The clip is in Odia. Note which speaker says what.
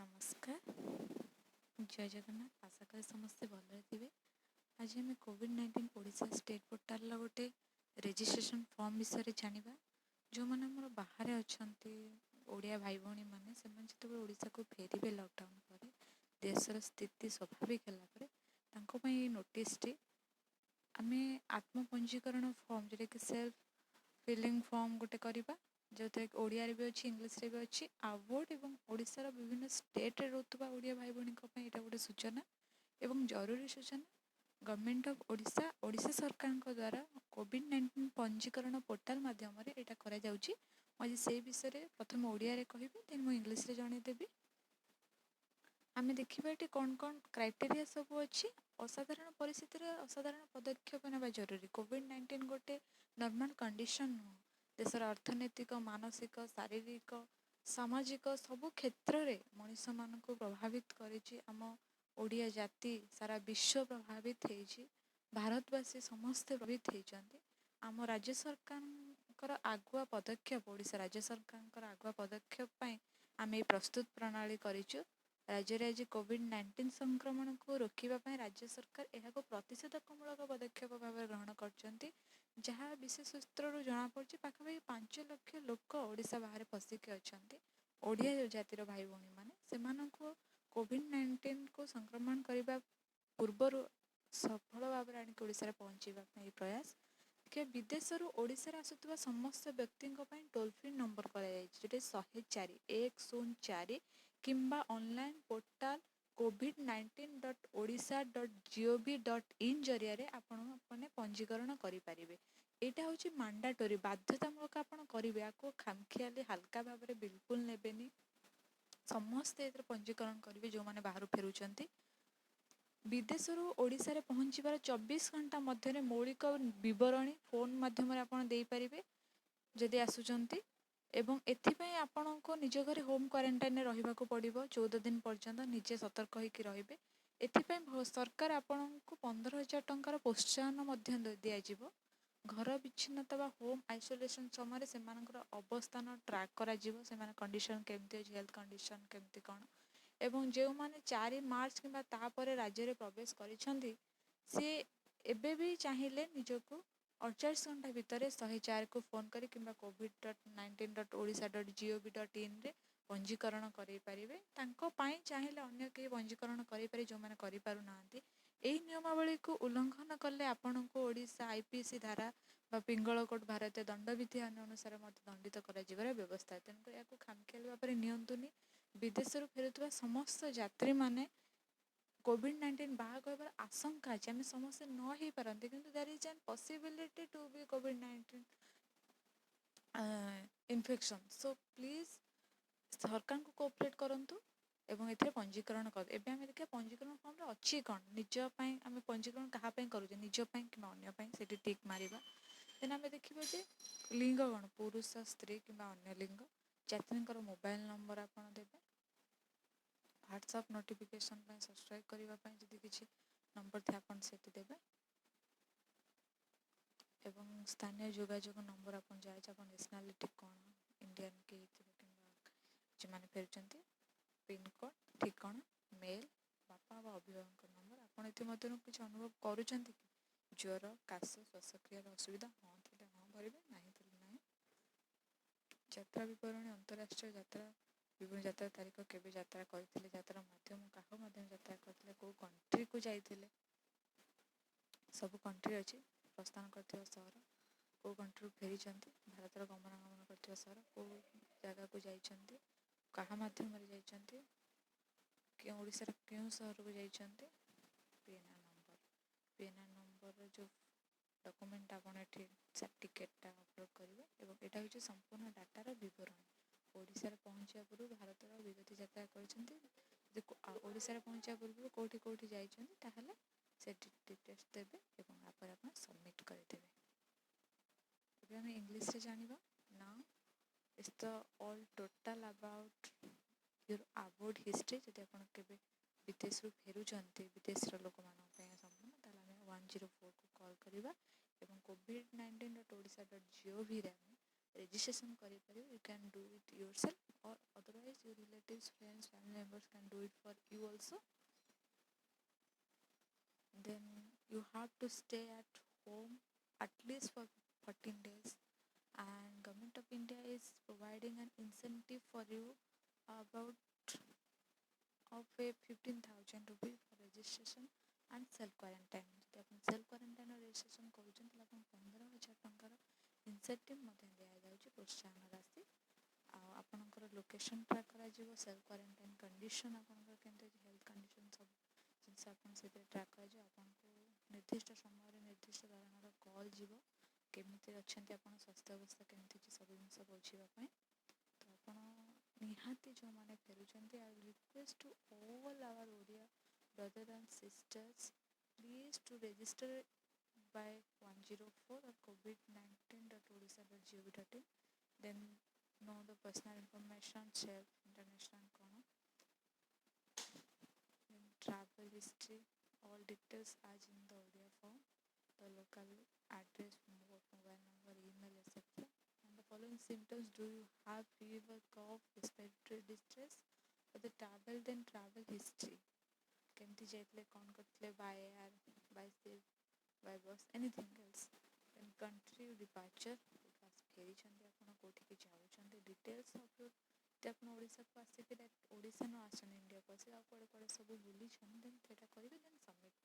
Speaker 1: ନମସ୍କାର, ଜୟ ଜଗନ୍ନାଥ। ଆଶା କରେ ସମସ୍ତେ ଭଲରେ ଥିବେ। ଆଜି ଆମେ କୋଭିଡ଼-19 ଓଡ଼ିଶା ଷ୍ଟେଟ୍ ପୋର୍ଟାଲର ଗୋଟେ ରେଜିଷ୍ଟ୍ରେସନ୍ ଫର୍ମ ବିଷୟରେ ଜାଣିବା। ଯେଉଁମାନେ ଆମର ବାହାରେ ଅଛନ୍ତି, ଓଡ଼ିଆ ଭାଇ ଭଉଣୀମାନେ, ସେମାନେ ଯେତେବେଳେ ଓଡ଼ିଶାକୁ ଫେରିବେ ଲକଡାଉନ୍ ପରେ, ଦେଶର ସ୍ଥିତି ସ୍ୱାଭାବିକ ହେଲା ପରେ, ତାଙ୍କ ପାଇଁ ଏଇ ନୋଟିସ୍ଟି। ଆମେ ଆତ୍ମପଞ୍ଜୀକରଣ ଫର୍ମ, ଯେଉଁଟାକି ସେଲ୍ଫ ଫିଲିଂ ଫର୍ମ ଗୋଟେ କରିବା, ଯେଉଁଥିରେ କି ଓଡ଼ିଆରେ ବି ଅଛି, ଇଂଲିଶରେ ବି ଅଛି। ଆବୋର୍ଡ଼ ଏବଂ ଓଡ଼ିଶାର ବିଭିନ୍ନ ଷ୍ଟେଟ୍ରେ ରହୁଥିବା ଓଡ଼ିଆ ଭାଇ ଭଉଣୀଙ୍କ ପାଇଁ ଏଇଟା ଗୋଟେ ସୂଚନା ଏବଂ ଜରୁରୀ ସୂଚନା। ଗଭର୍ଣ୍ଣମେଣ୍ଟ ଅଫ୍ ଓଡ଼ିଶା, ଓଡ଼ିଶା ସରକାରଙ୍କ ଦ୍ୱାରା କୋଭିଡ଼-19 ପଞ୍ଜୀକରଣ ପୋର୍ଟାଲ ମାଧ୍ୟମରେ ଏଇଟା କରାଯାଉଛି। ମୁଁ ଆଜି ସେଇ ବିଷୟରେ ପ୍ରଥମେ ଓଡ଼ିଆରେ କହିବି, ଦେନ୍ ମୁଁ ଇଂଲିଶରେ ଜଣେଇଦେବି। ଆମେ ଦେଖିବା ଏଠି କ'ଣ କ'ଣ କ୍ରାଇଟେରିଆ ସବୁ ଅଛି। ଅସାଧାରଣ ପରିସ୍ଥିତିରେ ଅସାଧାରଣ ପଦକ୍ଷେପ ନେବା ଜରୁରୀ। କୋଭିଡ଼-19 ଗୋଟେ ନର୍ମାଲ କଣ୍ଡିସନ୍ ନୁହଁ। ଦେଶର ଅର୍ଥନୈତିକ, ମାନସିକ, ଶାରୀରିକ, ସାମାଜିକ ସବୁ କ୍ଷେତ୍ରରେ ମଣିଷମାନଙ୍କୁ ପ୍ରଭାବିତ କରିଛି। ଆମ ଓଡ଼ିଆ ଜାତି, ସାରା ବିଶ୍ୱ ପ୍ରଭାବିତ ହେଇଛି। ଭାରତବାସୀ ସମସ୍ତେ ପ୍ରଭାବିତ ହେଇଛନ୍ତି। ଆମ ରାଜ୍ୟ ସରକାରଙ୍କର ଆଗୁଆ ପଦକ୍ଷେପ, ଓଡ଼ିଶା ରାଜ୍ୟ ସରକାରଙ୍କର ଆଗୁଆ ପଦକ୍ଷେପ ପାଇଁ ଆମେ ଏଇ ପ୍ରସ୍ତୁତ ପ୍ରଣାଳୀ କରିଛୁ। ରାଜ୍ୟରେ ଆଜି କୋଭିଡ଼-19 ସଂକ୍ରମଣକୁ ରୋକିବା ପାଇଁ ରାଜ୍ୟ ସରକାର ଏହାକୁ ପ୍ରତିଷେଧକମୂଳକ ପଦକ୍ଷେପ ଭାବରେ ଗ୍ରହଣ କରିଛନ୍ତି। ଯାହା ବିଶେଷ ସୂତ୍ରରୁ ଜଣାପଡ଼ିଛି, ପାଖାପାଖି 5 ଲକ୍ଷ ଲୋକ ଓଡ଼ିଶା ବାହାରେ ଫସିକି ଅଛନ୍ତି, ଓଡ଼ିଆ ଜାତିର ଭାଇ ଭଉଣୀମାନେ। ସେମାନଙ୍କୁ କୋଭିଡ଼-19କୁ ସଂକ୍ରମଣ କରିବା ପୂର୍ବରୁ ସଫଳ ଭାବରେ ଆଣିକି ଓଡ଼ିଶାରେ ପହଞ୍ଚାଇବା ପାଇଁ ଏହି ପ୍ରୟାସ। ଦେଖିବା, ବିଦେଶରୁ ଓଡ଼ିଶାରେ ଆସୁଥିବା ସମସ୍ତ ବ୍ୟକ୍ତିଙ୍କ ପାଇଁ ଟୋଲ୍ ଫ୍ରି ନମ୍ବର କରାଯାଇଛି, ଯେଉଁଟା 104, 104, କିମ୍ବା online portal covid19.odisha.gov.in ଜରିଆରେ ଆପଣ ମାନେ ପଞ୍ଜୀକରଣ କରିପାରିବେ। ଏଇଟା ହେଉଛି ମାଣ୍ଡାଟୋରି, ବାଧ୍ୟତାମୂଳକ। ଆପଣ କରିବେ। ଆକୁ ଖାମଖିଆଲି, ହାଲକା ଭାବରେ ବିଲକୁଲ ନେବେନି। ସମସ୍ତେ ଏଥିରେ ପଞ୍ଜୀକରଣ କରିବେ, ଯେଉଁମାନେ ବାହାରୁ ଫେରୁଛନ୍ତି। ବିଦେଶରୁ ଓଡ଼ିଶାରେ ପହଞ୍ଚିବାର 24 ଘଣ୍ଟା ମଧ୍ୟରେ ମୌଳିକ ବିବରଣୀ ଫୋନ୍ ମାଧ୍ୟମରେ ଆପଣ ଦେଇପାରିବେ, ଯଦି ଆସୁଛନ୍ତି। ଏବଂ ଏଥିପାଇଁ ଆପଣଙ୍କୁ ନିଜ ଘରେ ହୋମ୍ କ୍ୱାରେଣ୍ଟାଇନରେ ରହିବାକୁ ପଡ଼ିବ 14 ଦିନ ପର୍ଯ୍ୟନ୍ତ। ନିଜେ ସତର୍କ ହେଇକି ରହିବେ। ଏଥିପାଇଁ ସରକାର ଆପଣଙ୍କୁ 15,000 ଟଙ୍କାର ପ୍ରୋତ୍ସାହନ ମଧ୍ୟ ଦିଆଯିବ। ଘର ବିଚ୍ଛିନ୍ନତା ବା ହୋମ୍ ଆଇସୋଲେସନ୍ ସମୟରେ ସେମାନଙ୍କର ଅବସ୍ଥାନ ଟ୍ରାକ୍ କରାଯିବ, ସେମାନେ କଣ୍ଡିସନ୍ କେମିତି ଅଛି, ହେଲ୍ଥ କଣ୍ଡିସନ୍ କେମିତି କ'ଣ। ଏବଂ ଯେଉଁମାନେ 4 ମାର୍ଚ୍ଚ କିମ୍ବା ତାପରେ ରାଜ୍ୟରେ ପ୍ରବେଶ କରିଛନ୍ତି, ସିଏ ଏବେ ବି ଚାହିଁଲେ ନିଜକୁ 48 ଘଣ୍ଟା ଭିତରେ 104କୁ ଫୋନ୍ କରି କିମ୍ବା covid.19.odisha.gov.inରେ ପଞ୍ଜୀକରଣ କରାଇ ପାରିବେ। ତାଙ୍କ ପାଇଁ ଚାହିଁଲେ ଅନ୍ୟ କେହି ପଞ୍ଜୀକରଣ କରାଇପାରିବେ, ଯେଉଁମାନେ କରିପାରୁନାହାନ୍ତି। ଏହି ନିୟମାବଳୀକୁ ଉଲ୍ଲଂଘନ କଲେ ଆପଣଙ୍କୁ ଓଡ଼ିଶା ଆଇପିସି ଧାରା ବା ପିଙ୍ଗଳ କୋଡ଼, ଭାରତୀୟ ଦଣ୍ଡବିଧି ଆଇନ ଅନୁସାରେ ମଧ୍ୟ ଦଣ୍ଡିତ କରାଯିବାର ବ୍ୟବସ୍ଥା। ତେଣୁକରି ଏହାକୁ ଖାମଖିଆଲି ଭାବରେ ନିଅନ୍ତୁନି। ବିଦେଶରୁ ଫେରୁଥିବା ସମସ୍ତ ଯାତ୍ରୀମାନେ କୋଭିଡ଼-19 ବାହକ ହେବାର ଆଶଙ୍କା ଅଛି। ଆମେ ସମସ୍ତେ ନ ହେଇପାରନ୍ତି, କିନ୍ତୁ there is an possibility to be COVID-19 infection, so please ସରକାରଙ୍କୁ କୋଅପରେଟ୍ କରନ୍ତୁ ଏବଂ ଏଥିରେ ପଞ୍ଜୀକରଣ କରନ୍ତୁ। ଏବେ ଆମେ ଦେଖିବା ପଞ୍ଜୀକରଣ ଫର୍ମରେ ଅଛି କ'ଣ। ନିଜ ପାଇଁ ଆମେ ପଞ୍ଜୀକରଣ କାହା ପାଇଁ କରୁଛେ, ନିଜ ପାଇଁ କିମ୍ବା ଅନ୍ୟ ପାଇଁ, ସେଠି ଟିକ୍ ମାରିବା। ଦେନ୍ ଆମେ ଦେଖିବା ଯେ ଲିଙ୍ଗ କ'ଣ, ପୁରୁଷ, ସ୍ତ୍ରୀ କିମ୍ବା ଅନ୍ୟ ଲିଙ୍ଗ। ଯାତ୍ରୀଙ୍କର ମୋବାଇଲ ନମ୍ବର ଆପଣ ଦେବେ। ହ୍ୱାଟ୍ସଆପ୍ ନୋଟିଫିକେସନ୍ ପାଇଁ ସବସ୍କ୍ରାଇବ୍ କରିବା ପାଇଁ ଯଦି କିଛି ନମ୍ବର ଥାଏ, ଆପଣ ସେଠି ଦେବେ। ଏବଂ ସ୍ଥାନୀୟ ଯୋଗାଯୋଗ ନମ୍ବର ଆପଣ ଯାହା ଅଛି, ଆପଣ ନ୍ୟାସନାଲିଟି କ'ଣ, ଇଣ୍ଡିଆନ୍ କି ହେଇଥିବ କିମ୍ବା ଯେଉଁମାନେ ଫେରୁଛନ୍ତି, ପିନ୍କୋଡ଼୍, ଠିକଣା, ମେଲ୍, ବାପା ବା ଅଭିଭାବକଙ୍କ ନମ୍ବର। ଆପଣ ଏଥିମଧ୍ୟରୁ କିଛି ଅନୁଭବ କରୁଛନ୍ତି କି? ଜ୍ୱର, କାଶ, ଶ୍ୱାସକ୍ରିୟାର ଅସୁବିଧା, ହଁ ଥିଲେ ହଁ ଭରିବେ, ନାହିଁ ଥିଲେ ନାହିଁ। ଯାତ୍ରା ବିବରଣୀ, ଅନ୍ତରାଷ୍ଟ୍ରୀୟ ଯାତ୍ରା ବିବରଣୀ, ଯାତ୍ରା ତାରିଖ, କେବେ ଯାତ୍ରା କରିଥିଲେ, ଯାତ୍ରା ମାଧ୍ୟମ, କାହା ମାଧ୍ୟମରେ ଯାତ୍ରା କରିଥିଲେ, କେଉଁ କଣ୍ଟ୍ରିକୁ ଯାଇଥିଲେ, ସବୁ କଣ୍ଟ୍ରି ଅଛି। ପ୍ରସ୍ଥାନ କରିଥିବା ସହର, କେଉଁ କଣ୍ଟ୍ରିରୁ ଫେରିଛନ୍ତି, ଭାରତର ଗମନାଗମନ କରିଥିବା ସହର, କେଉଁ ଜାଗାକୁ ଯାଇଛନ୍ତି, କାହା ମାଧ୍ୟମରେ ଯାଇଛନ୍ତି, କେଉଁ ଓଡ଼ିଶାର କେଉଁ ସହରକୁ ଯାଇଛନ୍ତି। ପିଏନ୍ଆର୍ ନମ୍ବର, ପିଏନ୍ଆର୍ ନମ୍ବରର ଯେଉଁ ଡକୁମେଣ୍ଟ, ଆପଣ ଏଠି ସାର୍ଟିଫିକେଟଟା ଅପଲୋଡ଼ କରିବେ। ଏବଂ ଏଇଟା ହେଉଛି ସମ୍ପୂର୍ଣ୍ଣ ଡାଟାର ବିବରଣୀ। ଓଡ଼ିଶାରେ ପହଞ୍ଚିବା ପୂର୍ବରୁ ଭାରତର ବିଗତ ଯାତ୍ରା କରିଛନ୍ତି, ଯଦି ଓଡ଼ିଶାରେ ପହଞ୍ଚିବା ପୂର୍ବରୁ କେଉଁଠି କେଉଁଠି ଯାଇଛନ୍ତି, ତାହେଲେ ସେଠି ଡିଟେଲ୍ସ ଦେବେ ଏବଂ ତାପରେ ଆପଣ ସବମିଟ୍ କରିଦେବେ। ଏବେ ଆମେ ଇଂଲିଶରେ ଜାଣିବା। Now it's the all total about your abroad history. ଯଦି ଆପଣ କେବେ ବିଦେଶରୁ ଫେରୁଛନ୍ତି, ବିଦେଶର ଲୋକମାନଙ୍କ ପାଇଁ ସମ୍ପୂର୍ଣ୍ଣ, ତାହେଲେ ଆମେ 104କୁ କଲ୍ କରିବା ଏବଂ covid19.odisha.govରେ ଆମେ ରେଜିଷ୍ଟ୍ରେସନ୍ କରିପାରିବୁ। You can do it yourself or otherwise your relatives, friends, family. Family members can do it for you also. Then you have to stay at home at least for 14 days, and Government of India is providing an incentive for you about of a 15,000 rupees for registration and self quarantine. ଯଦି ଆପଣ ସେଲ୍ଫ କ୍ୱାରେଣ୍ଟାଇନ୍ ରେଜିଷ୍ଟ୍ରେସନ୍ କରୁଛନ୍ତି, ତାହେଲେ ଆପଣ 15,000 ଟଙ୍କାର ଇନସେଣ୍ଟିଭ୍ ମଧ୍ୟ ଦିଆଯାଉଛି, ପ୍ରୋତ୍ସାହନ ରାଶି। ଆଉ ଆପଣଙ୍କର ଲୋକେସନ୍ ଟ୍ରାକ୍ କରାଯିବ, ସେଲ୍ଫ କ୍ୱାରେଣ୍ଟାଇନ୍ କଣ୍ଡିସନ୍ ଆପଣଙ୍କର କେମିତି ଅଛି, ହେଲ୍ଥ କଣ୍ଡିସନ୍, ସବୁ ଜିନିଷ ଆପଣ ସେଥିରେ ଟ୍ରାକ୍ କରାଯିବ। ଆପଣଙ୍କୁ ନିର୍ଦ୍ଦିଷ୍ଟ ସମୟରେ ନିର୍ଦ୍ଦିଷ୍ଟ ଧରଣର କଲ୍ ଯିବ, କେମିତି ଅଛନ୍ତି ଆପଣ, ସ୍ୱାସ୍ଥ୍ୟ ଅବସ୍ଥା କେମିତି ଅଛି, ସବୁ ଜିନିଷ ବୁଝିବା ପାଇଁ। ତ ଆପଣ ନିହାତି ଯେଉଁମାନେ ଫେରୁଛନ୍ତି, I request to all our Odia brother and sisters, please to register by 104 or covid19.odisha.gov.in. Then know the personal information, self international କ'ଣ, then travel history, all details as in the Odia form, the local address, mobile number, email, etc. And the following symptoms: do you have fever, cough, respiratory distress, or the travel, then travel history, କେମିତି ଯାଇଥିଲେ, କ'ଣ କରିଥିଲେ, by air, by ship, by bus, anything else. Then country departure, କୋଉଠୁ ଫେରିଛନ୍ତି ଆପଣ, କେଉଁଠିକି ଯାଉଛନ୍ତି, ଡିଟେଲ୍ସ ଅଫ୍ your, ଯଦି ଆପଣ ଓଡ଼ିଶାକୁ ଆସିକି ଡାଇରେକ୍ଟ ଓଡ଼ିଶା ନ ଆସିଛନ୍ତି, ଇଣ୍ଡିଆକୁ ଆସିକି ଆଉ କୁଆଡ଼େ କୁଆଡ଼େ ସବୁ ବୁଲିଛନ୍ତି, ଦେନ୍ ସେଇଟା କରିବେ, ଦେନ୍ ସବମିଟ୍।